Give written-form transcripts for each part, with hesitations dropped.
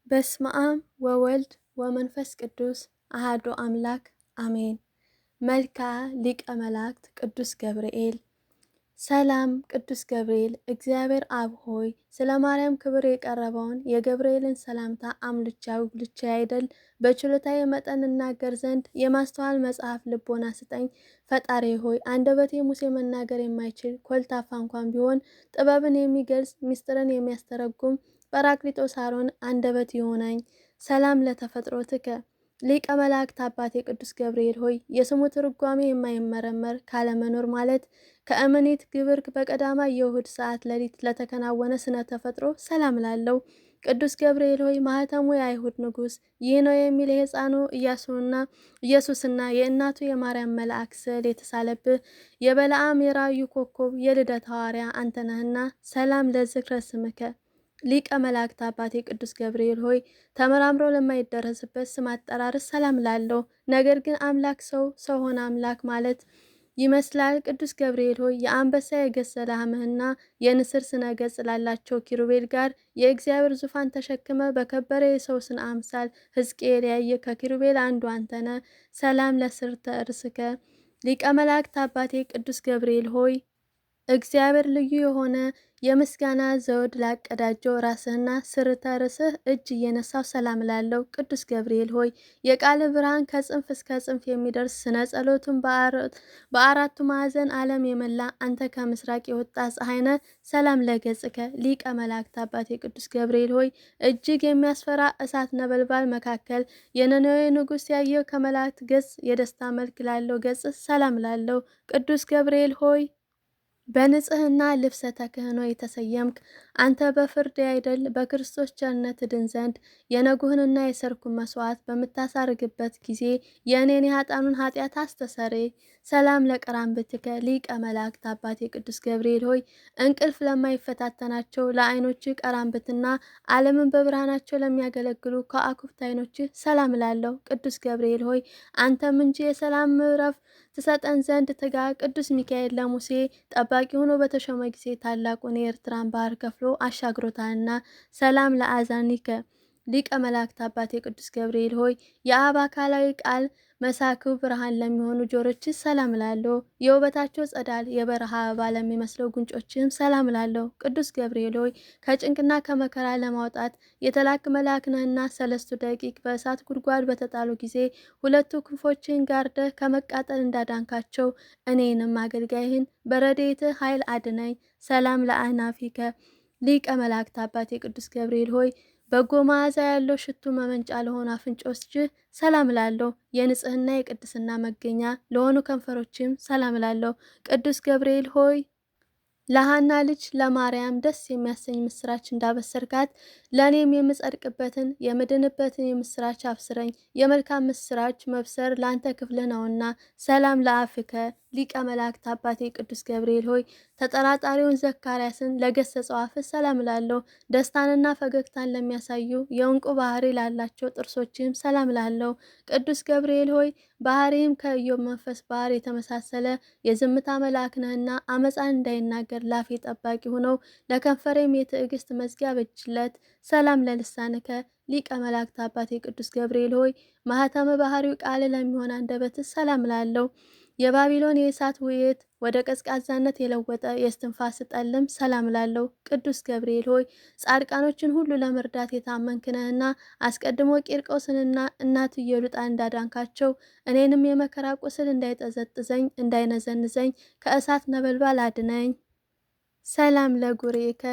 በስመ አብ ወወልድ ወመንፈስ ቅዱስ አሐዱ አምላክ አሜን። መልክዓ ሊቀ መላእክት ቅዱስ ገብርኤል። ሰላም ቅዱስ ገብርኤል፣ እግዚአብሔር አብ ሆይ፣ ስለ ማርያም ክብር የቀረበውን የገብርኤልን ሰላምታ አምልቻ አጉልቼ አይደል፣ በችሎታዬ መጠን እናገር ዘንድ የማስተዋል መጽሐፍ ልቦና ስጠኝ። ፈጣሪ ሆይ፣ አንደበቴ ሙሴ መናገር የማይችል ኮልታፋ እንኳን ቢሆን ጥበብን የሚገልጽ ምስጢርን የሚያስተረጉም ጰራቅሊጦስ አሮን አንደበት ይሁነኝ። ሰላም ለተፈጥሮትከ ሊቀ መላእክት አባቴ ቅዱስ ገብርኤል ሆይ፣ የስሙ ትርጓሜ የማይመረመር ካለመኖር ማለት ከእምኔት ግብር በቀዳማ የእሁድ ሰዓት ሌሊት ለተከናወነ ስነ ተፈጥሮ ሰላም ላለው። ቅዱስ ገብርኤል ሆይ፣ ማህተሙ የአይሁድ ንጉሥ ይህ ነው የሚል የሕፃኑ ኢያሱና ኢየሱስና የእናቱ የማርያም መልአክ ስዕል የተሳለብህ የበለዓም የራእዩ ኮከብ የልደት ሐዋርያ አንተ ነህና ሰላም ለዝክረ ስምከ ሊቀ መላእክት አባቴ ቅዱስ ገብርኤል ሆይ፣ ተመራምሮ ለማይደረስበት ስም አጠራር ሰላም ላለው። ነገር ግን አምላክ ሰው፣ ሰው ሆነ አምላክ ማለት ይመስላል። ቅዱስ ገብርኤል ሆይ፣ የአንበሳ የገጸ ላህምህና የንስር ስነ ገጽ ላላቸው ኪሩቤል ጋር የእግዚአብሔር ዙፋን ተሸክመ በከበረ የሰው ስነ አምሳል ሕዝቅኤል ያየ ከኪሩቤል አንዱ አንተነ። ሰላም ለስርተ እርስከ ሊቀ መላእክት አባቴ ቅዱስ ገብርኤል ሆይ፣ እግዚአብሔር ልዩ የሆነ የምስጋና ዘውድ ላቀዳጀው ራስህና ስርተ ርስህ እጅ እየነሳው ሰላም ላለው። ቅዱስ ገብርኤል ሆይ፣ የቃል ብርሃን ከጽንፍ እስከ ጽንፍ የሚደርስ ስነ ጸሎቱን በአራቱ ማዕዘን ዓለም የመላ አንተ ከምስራቅ የወጣ ፀሐይ ነህ። ሰላም ለገጽከ ሊቀ መላእክት አባቴ ቅዱስ ገብርኤል ሆይ፣ እጅግ የሚያስፈራ እሳት ነበልባል መካከል የነነዌ ንጉሥ ያየው ከመላእክት ገጽ የደስታ መልክ ላለው ገጽ ሰላም ላለው። ቅዱስ ገብርኤል ሆይ፣ በንጽህና ልብሰ ተክህኖ የተሰየምክ አንተ በፍርድ አይደል በክርስቶስ ቸርነት ድን ዘንድ የነጉህንና የሰርኩን መስዋዕት በምታሳርግበት ጊዜ የእኔን የኃጥአኑን ኃጢአት አስተሰርይ። ሰላም ለቀራንብትከ ሊቀ መላእክት አባቴ ቅዱስ ገብርኤል ሆይ፣ እንቅልፍ ለማይፈታተናቸው ለዓይኖች ቀራንብትና ዓለምን በብርሃናቸው ለሚያገለግሉ ከዋክብት ዓይኖች ሰላም ላለው። ቅዱስ ገብርኤል ሆይ፣ አንተም እንጂ የሰላም ምዕራፍ ትሰጠን ዘንድ ትጋ። ቅዱስ ሚካኤል ለሙሴ ጠባቂ ሆኖ በተሾመ ጊዜ ታላቁን የኤርትራን ባህር ከፍሎ አሻግሮታልና ሰላም ለአዛኒከ ሊቀ መላእክት አባቴ ቅዱስ ገብርኤል ሆይ፣ የአብ አካላዊ ቃል መሳክው ብርሃን ለሚሆኑ ጆሮች ሰላም ላለሁ። የውበታቸው ጸዳል የበረሃ አበባ ለሚመስለው ጉንጮችህም ሰላም ላለሁ። ቅዱስ ገብርኤል ሆይ፣ ከጭንቅና ከመከራ ለማውጣት የተላክ መልአክ ነህና ሰለስቱ ደቂቅ በእሳት ጉድጓድ በተጣሉ ጊዜ ሁለቱ ክንፎችህን ጋርደህ ከመቃጠል እንዳዳንካቸው እኔንም አገልጋይህን በረድኤትህ ኃይል አድነኝ። ሰላም ለአህናፊከ ሊቀ መላእክት አባቴ ቅዱስ ገብርኤል ሆይ፣ በጎ መዓዛ ያለው ሽቱ መመንጫ ለሆኑ አፍንጮችህ ሰላም ላለሁ። የንጽህና የቅድስና መገኛ ለሆኑ ከንፈሮችም ሰላም ላለሁ። ቅዱስ ገብርኤል ሆይ፣ ለሐና ልጅ ለማርያም ደስ የሚያሰኝ ምስራች እንዳበሰርካት ለእኔም የምጸድቅበትን የምድንበትን የምስራች አብስረኝ። የመልካም ምስራች መብሰር ለአንተ ክፍልህ ነውና። ሰላም ለአፍከ ሊቀ መላእክት አባቴ ቅዱስ ገብርኤል ሆይ፣ ተጠራጣሪውን ዘካርያስን ለገሰጸው አፍህ ሰላም ላለሁ። ደስታንና ፈገግታን ለሚያሳዩ የእንቁ ባህሪ ላላቸው ጥርሶችህም ሰላም ላለሁ። ቅዱስ ገብርኤል ሆይ፣ ባህሪም ከኢዮብ መንፈስ ባህር የተመሳሰለ የዝምታ መልአክ ነህና አመፃን እንዳይናገር ላፌ ጠባቂ ሆነው ለከንፈሬም የትዕግስት መዝጊያ በጅለት። ሰላም ለልሳንከ ሊቀ መላእክት አባቴ ቅዱስ ገብርኤል ሆይ፣ ማህተመ ባህሪው ቃል ለሚሆን አንደበት ሰላም ላለው። የባቢሎን የእሳት ውየት ወደ ቀዝቃዛነት የለወጠ የእስትንፋስ ጠልም ሰላም ላለው። ቅዱስ ገብርኤል ሆይ፣ ጻድቃኖችን ሁሉ ለመርዳት የታመንክ ነህና አስቀድሞ ቂርቆስንና እናቱ ኢየሉጣን እንዳዳንካቸው እኔንም የመከራ ቁስል እንዳይጠዘጥዘኝ እንዳይነዘንዘኝ ከእሳት ነበልባል አድነኝ። ሰላም ለጉሬከ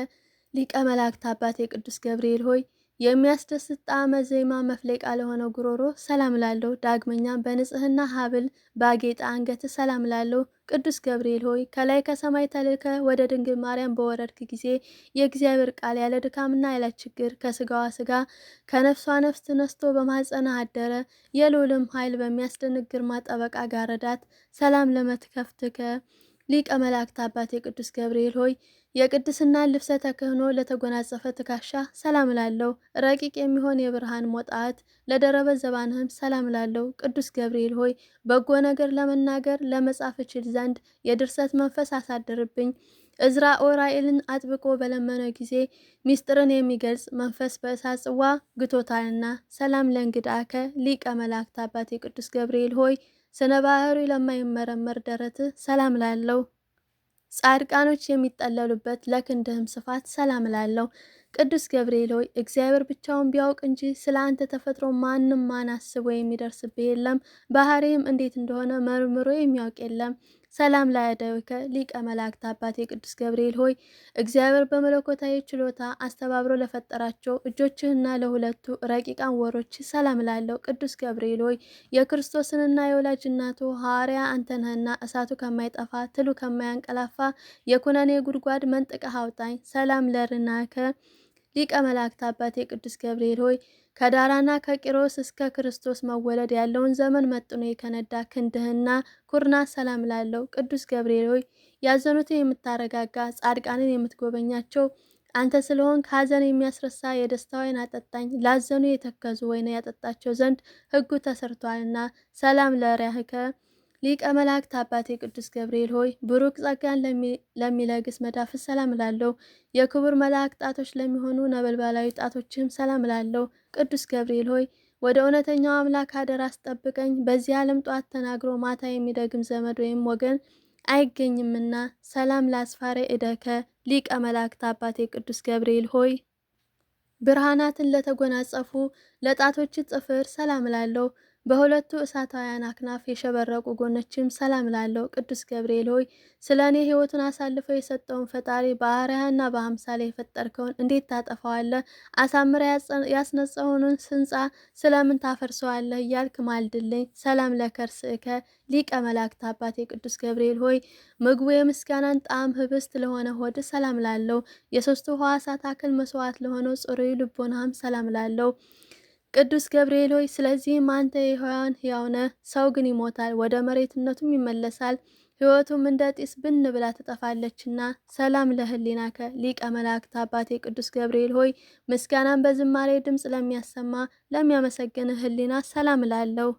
ሊቀ መላእክት አባቴ ቅዱስ ገብርኤል ሆይ፣ የሚያስደስት ጣዕመ ዜማ መፍለቂያ ለሆነው ጉሮሮ ሰላም ላለሁ። ዳግመኛም በንጽህና ሐብል ባጌጠ አንገት ሰላም ላለሁ። ቅዱስ ገብርኤል ሆይ፣ ከላይ ከሰማይ ተልከ ወደ ድንግል ማርያም በወረድክ ጊዜ የእግዚአብሔር ቃል ያለ ድካምና ያለ ችግር ከስጋዋ ስጋ ከነፍሷ ነፍስ ነስቶ በማኅፀኗ አደረ። የልዑልም ኃይል በሚያስደንቅ ግርማ ጠበቃ ጋረዳት። ሰላም ለመትከፍትከ ሊቀ መላእክት አባቴ ቅዱስ ገብርኤል ሆይ፣ የቅድስና ልብሰ ተክህኖ ለተጎናጸፈ ትከሻ ሰላም እላለሁ። ረቂቅ የሚሆን የብርሃን ሞጣት ለደረበ ዘባንህም ሰላም እላለሁ። ቅዱስ ገብርኤል ሆይ፣ በጎ ነገር ለመናገር ለመጻፍ እችል ዘንድ የድርሰት መንፈስ አሳድርብኝ። እዝራ ኡራኤልን አጥብቆ በለመነ ጊዜ ሚስጥርን የሚገልጽ መንፈስ በእሳት ጽዋ ግቶታልና። ሰላም ለእንግድአከ ሊቀ መላእክት አባቴ ቅዱስ ገብርኤል ሆይ፣ ስነ ባህሪ ለማይመረመር ደረትህ ሰላም እላለሁ። ጻድቃኖች የሚጠለሉበት ለክንድህም ስፋት ሰላም እላለሁ። ቅዱስ ገብርኤል ሆይ፣ እግዚአብሔር ብቻውን ቢያውቅ እንጂ ስለ አንተ ተፈጥሮ ማንም ማን አስቦ የሚደርስብህ የለም። ባህሪህም እንዴት እንደሆነ መርምሮ የሚያውቅ የለም። ሰላም ላያደውከ ሊቀ መላእክት አባቴ ቅዱስ ገብርኤል ሆይ፣ እግዚአብሔር በመለኮታዊ ችሎታ አስተባብሮ ለፈጠራቸው እጆችህና ለሁለቱ ረቂቃን ወሮች ሰላም እላለሁ። ቅዱስ ገብርኤል ሆይ፣ የክርስቶስንና የወላጅ እናቱ ሐዋርያ አንተ ነህና እሳቱ ከማይጠፋ ትሉ ከማያንቀላፋ የኩነኔ ጉድጓድ መንጥቀህ አውጣኝ። ሰላም ለርናከ ሊቀ መላእክት አባቴ ቅዱስ ገብርኤል ሆይ፣ ከዳራና ከቂሮስ እስከ ክርስቶስ መወለድ ያለውን ዘመን መጥኖ የከነዳ ክንድህና ኩርና ሰላም ላለው። ቅዱስ ገብርኤል ሆይ፣ ያዘኑትን የምታረጋጋ ጻድቃንን የምትጎበኛቸው አንተ ስለሆንክ ሐዘን የሚያስረሳ የደስታ ወይን አጠጣኝ። ላዘኑ የተከዙ ወይን ያጠጣቸው ዘንድ ሕጉ ተሰርቷልና። ሰላም ለሪያህከ ሊቀ መላእክት አባቴ ቅዱስ ገብርኤል ሆይ፣ ብሩክ ጸጋን ለሚለግስ መዳፍ ሰላም እላለሁ። የክቡር መልአክ ጣቶች ለሚሆኑ ነበልባላዊ ጣቶችህም ሰላም እላለሁ። ቅዱስ ገብርኤል ሆይ፣ ወደ እውነተኛው አምላክ አደራ አስጠብቀኝ። በዚህ ዓለም ጧት ተናግሮ ማታ የሚደግም ዘመድ ወይም ወገን አይገኝምና። ሰላም ለአስፋሬ እደከ ሊቀ መላእክት አባቴ ቅዱስ ገብርኤል ሆይ፣ ብርሃናትን ለተጎናጸፉ ለጣቶች ጥፍር ሰላም እላለሁ። በሁለቱ እሳታውያን አክናፍ የሸበረቁ ጎኖችም ሰላም እላለሁ። ቅዱስ ገብርኤል ሆይ፣ ስለ እኔ ሕይወቱን አሳልፈው የሰጠውን ፈጣሪ በአርአያና በአምሳሌ የፈጠርከውን እንዴት ታጠፋዋለህ? አሳምረ ያስነጸውን ሕንጻ ስለምን ታፈርሰዋለህ? እያልክ ማልድልኝ። ሰላም ለከርስእከ ሊቀ መላእክት አባቴ ቅዱስ ገብርኤል ሆይ፣ ምግቡ የምስጋናን ጣዕም ህብስት ለሆነ ሆድ ሰላም እላለሁ። የሶስቱ ሕዋሳት አክል መስዋዕት ለሆነው ጽሩይ ልቦናህም ሰላም እላለሁ። ቅዱስ ገብርኤል ሆይ፣ ስለዚህም አንተ የሕያዋን ሕያው ነህ። ሰው ግን ይሞታል፣ ወደ መሬትነቱም ይመለሳል፣ ሕይወቱም እንደ ጢስ ብን ብላ ትጠፋለችና። ሰላም ለህሊናከ ሊቀ መላእክት አባቴ ቅዱስ ገብርኤል ሆይ፣ ምስጋናን በዝማሬ ድምፅ ለሚያሰማ ለሚያመሰግንህ ህሊና ሰላም እላለሁ።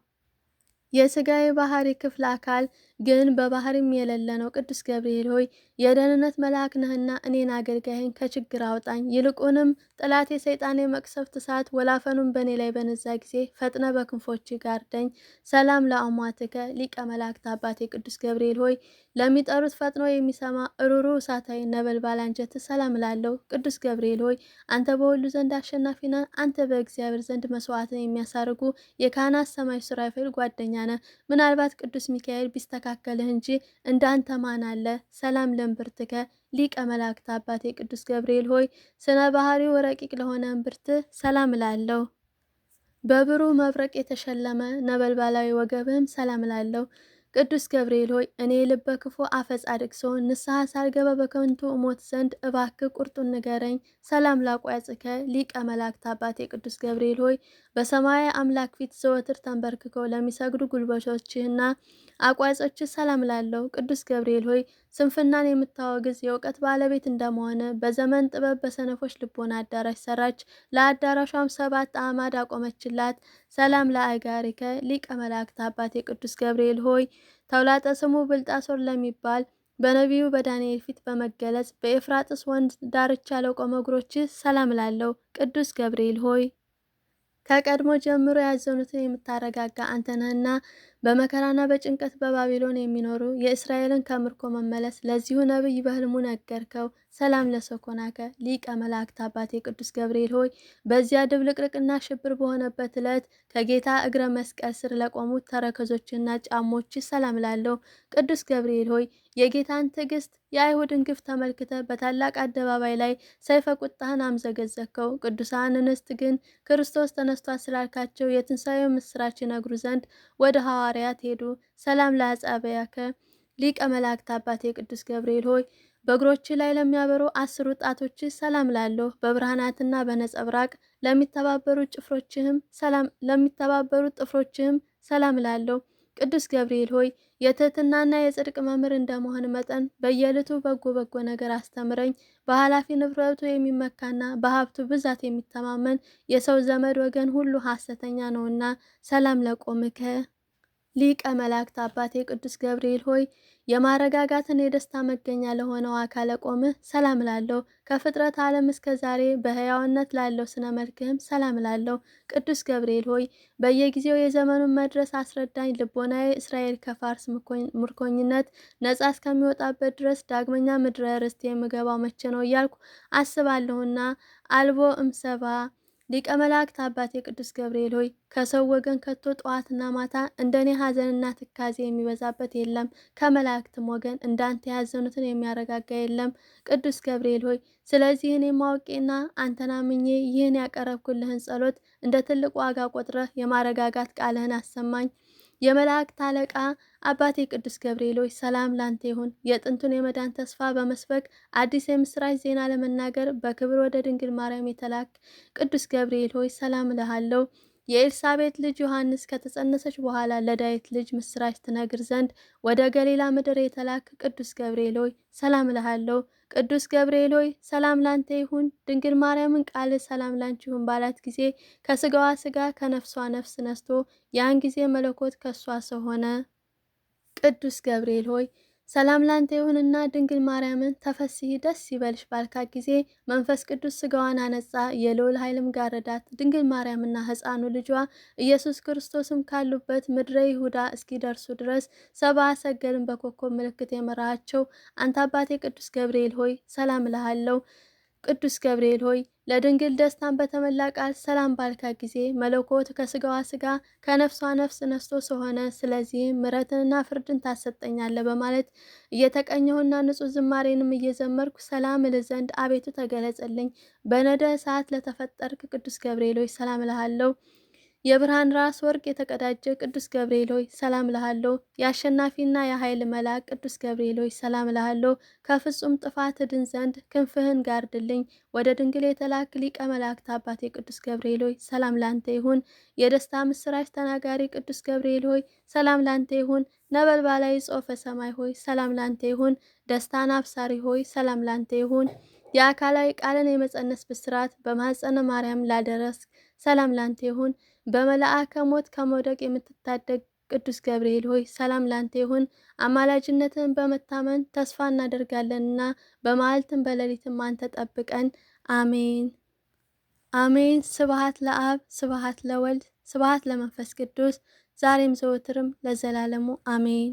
የስጋዊ ባህሪ ክፍለ አካል ግን በባህሪም የሌለ ነው። ቅዱስ ገብርኤል ሆይ፣ የደህንነት መልአክ ነህና እኔን አገልጋይህን ከችግር አውጣኝ። ይልቁንም ጠላቴ ሰይጣን የመቅሰፍት እሳት ወላፈኑን በእኔ ላይ በነዛ ጊዜ ፈጥነ በክንፎች ጋርደኝ። ሰላም ለአሟትከ ሊቀ መላእክት አባቴ ቅዱስ ገብርኤል ሆይ፣ ለሚጠሩት ፈጥኖ የሚሰማ እሩሩ እሳታዊ ነበልባል አንጀት ሰላም እላለሁ። ቅዱስ ገብርኤል ሆይ፣ አንተ በሁሉ ዘንድ አሸናፊ ነህ። አንተ በእግዚአብሔር ዘንድ መስዋዕትን የሚያሳርጉ የካህናት ሰማይ ሱራፌል ጓደኛ ነህ። ምናልባት ቅዱስ ሚካኤል ቢስተካከልህ እንጂ እንዳንተ ማን አለ? ሰላም ለእምብርትከ ሊቀ መላእክት አባቴ ቅዱስ ገብርኤል ሆይ፣ ስነ ባህሪው ረቂቅ ለሆነ እምብርትህ ሰላም እላለሁ። በብሩህ መብረቅ የተሸለመ ነበልባላዊ ወገብህም ሰላም እላለሁ። ቅዱስ ገብርኤል ሆይ፣ እኔ ልበ ክፉ አፈ ጻድቅ ስሆን ንስሐ ሳልገባ በከንቱ እሞት ዘንድ እባክህ ቁርጡን ንገረኝ። ሰላም ላቋጽከ ሊቀ መላእክት አባቴ ቅዱስ ገብርኤል ሆይ፣ በሰማያዊ አምላክ ፊት ዘወትር ተንበርክከው ለሚሰግዱ ጉልበቶችህና አቋጾችህ ሰላም እላለሁ። ቅዱስ ገብርኤል ሆይ፣ ስንፍናን የምታወግዝ የእውቀት ባለቤት እንደመሆነ በዘመን ጥበብ በሰነፎች ልቦና አዳራሽ ሰራች፣ ለአዳራሿም 7 አዕማድ አቆመችላት። ሰላም ለአጋሪከ ሊቀ መላእክት አባቴ ቅዱስ ገብርኤል ሆይ፣ ተውላጠ ስሙ ብልጣሶር ለሚባል በነቢዩ በዳንኤል ፊት በመገለጽ በኤፍራጥስ ወንዝ ዳርቻ ለቆመ እግሮችህ ሰላም እላለሁ። ቅዱስ ገብርኤል ሆይ፣ ከቀድሞ ጀምሮ ያዘኑትን የምታረጋጋ አንተ ነህና በመከራና በጭንቀት በባቢሎን የሚኖሩ የእስራኤልን ከምርኮ መመለስ ለዚሁ ነቢይ በሕልሙ ነገርከው። ሰላም ለሰኮናከ ሊቀ መላእክት አባቴ ቅዱስ ገብርኤል ሆይ፣ በዚያ ድብልቅልቅና ሽብር በሆነበት ዕለት ከጌታ እግረ መስቀል ስር ለቆሙት ተረከዞችና ጫሞች ሰላም እላለሁ። ቅዱስ ገብርኤል ሆይ፣ የጌታን ትዕግስት የአይሁድን ግፍ ተመልክተ በታላቅ አደባባይ ላይ ሰይፈ ቁጣህን አምዘገዘግከው። ቅዱሳን እንስት ግን ክርስቶስ ተነስቷል ስላልካቸው የትንሣኤው ምስራች ይነግሩ ዘንድ ወደ ሐዋርያት ሄዱ። ሰላም ለአጻብያከ ሊቀ መላእክት አባቴ ቅዱስ ገብርኤል ሆይ፣ በእግሮች ላይ ለሚያበሩ 10 ጣቶች ሰላም እላለሁ። በብርሃናትና በነጸብራቅ ለሚተባበሩ ጭፍሮችህም ሰላም ለሚተባበሩ ጥፍሮችህም ሰላም እላለሁ። ቅዱስ ገብርኤል ሆይ፣ የትህትናና የጽድቅ መምህር እንደመሆን መጠን በየዕለቱ በጎ በጎ ነገር አስተምረኝ። በኃላፊ ንብረቱ የሚመካና በሀብቱ ብዛት የሚተማመን የሰው ዘመድ ወገን ሁሉ ሐሰተኛ ነውና። ሰላም ለቆምከ ሊቀ መላእክት አባቴ ቅዱስ ገብርኤል ሆይ የማረጋጋትን የደስታ መገኛ ለሆነው አካለ ቆምህ ሰላም ላለው። ከፍጥረት ዓለም እስከ ዛሬ በሕያውነት ላለው ስነ መልክህም ሰላም ላለው። ቅዱስ ገብርኤል ሆይ በየጊዜው የዘመኑን መድረስ አስረዳኝ። ልቦናዬ እስራኤል ከፋርስ ምርኮኝነት ነጻ እስከሚወጣበት ድረስ ዳግመኛ ምድረ ርስት የምገባው መቼ ነው እያልኩ አስባለሁና። አልቦ እምሰባ ሊቀ መላእክት አባቴ ቅዱስ ገብርኤል ሆይ ከሰው ወገን ከቶ ጠዋትና ማታ እንደኔ ሐዘንና ትካዜ የሚበዛበት የለም። ከመላእክትም ወገን እንዳንተ ያዘኑትን የሚያረጋጋ የለም። ቅዱስ ገብርኤል ሆይ ስለዚህ እኔም አውቄና አንተን አምኜ ይህን ያቀረብኩልህን ጸሎት እንደ ትልቅ ዋጋ ቆጥረህ የማረጋጋት ቃልህን አሰማኝ። የመላእክት አለቃ አባቴ ቅዱስ ገብርኤል ሆይ ሰላም ላንተ ይሁን። የጥንቱን የመዳን ተስፋ በመስበክ አዲስ የምስራች ዜና ለመናገር በክብር ወደ ድንግል ማርያም የተላክ ቅዱስ ገብርኤል ሆይ ሰላም እልሃለሁ። የኤልሳቤጥ ልጅ ዮሐንስ ከተጸነሰች በኋላ ለዳዊት ልጅ ምስራች ትነግር ዘንድ ወደ ገሊላ ምድር የተላክ ቅዱስ ገብርኤል ሆይ ሰላም እልሃለሁ። ቅዱስ ገብርኤል ሆይ ሰላም ላንተ ይሁን። ድንግል ማርያምን ቃል ሰላም ላንቺ ይሁን ባላት ጊዜ ከስጋዋ ስጋ ከነፍሷ ነፍስ ነስቶ ያን ጊዜ መለኮት ከሷ ሰው ሆነ። ቅዱስ ገብርኤል ሆይ ሰላም ላንተ ይሁንና ድንግል ማርያምን ተፈስሒ ደስ ይበልሽ ባልካት ጊዜ መንፈስ ቅዱስ ስጋዋን አነጻ፣ የልዑል ኃይልም ጋረዳት። ድንግል ማርያምና ሕፃኑ ልጇ ኢየሱስ ክርስቶስም ካሉበት ምድረ ይሁዳ እስኪደርሱ ድረስ ሰብአ ሰገልን በኮከብ ምልክት የመራሃቸው አንተ አባቴ ቅዱስ ገብርኤል ሆይ ሰላም እልሃለሁ። ቅዱስ ገብርኤል ሆይ ለድንግል ደስታን በተመላ ቃል ሰላም ባልካ ጊዜ መለኮት ከስጋዋ ስጋ ከነፍሷ ነፍስ ነስቶ ስለሆነ ስለዚህም ምሕረትንና ፍርድን ታሰጠኛለህ በማለት እየተቀኘሁና ንጹሕ ዝማሬንም እየዘመርኩ ሰላም እል ዘንድ አቤቱ ተገለጸልኝ። በነደ እሳት ለተፈጠርክ ቅዱስ ገብርኤል ሆይ ሰላም እልሃለሁ። የብርሃን ራስ ወርቅ የተቀዳጀ ቅዱስ ገብርኤል ሆይ ሰላም እልሃለሁ። የአሸናፊና የኃይል መልአክ ቅዱስ ገብርኤል ሆይ ሰላም እልሃለሁ። ከፍጹም ጥፋት እድን ዘንድ ክንፍህን ጋርድልኝ። ወደ ድንግል የተላክ ሊቀ መላእክት አባቴ ቅዱስ ገብርኤል ሆይ ሰላም ላንተ ይሁን። የደስታ ምስራች ተናጋሪ ቅዱስ ገብርኤል ሆይ ሰላም ላንተ ይሁን። ነበልባላዊ ጾፈ ሰማይ ሆይ ሰላም ላንተ ይሁን። ደስታን አብሳሪ ሆይ ሰላም ላንተ ይሁን። የአካላዊ ቃልን የመጸነስ ብስራት በማኅፀነ ማርያም ላደረስክ ሰላም ላንተ ይሁን። በመልአከ ሞት ከመውደቅ የምትታደግ ቅዱስ ገብርኤል ሆይ ሰላም ላንተ ይሁን። አማላጅነትን በመታመን ተስፋ እናደርጋለንና በመዓልትም በሌሊትም አንተ ጠብቀን። አሜን አሜን። ስብሐት ለአብ ስብሐት ለወልድ ስብሐት ለመንፈስ ቅዱስ ዛሬም ዘወትርም ለዘላለሙ አሜን።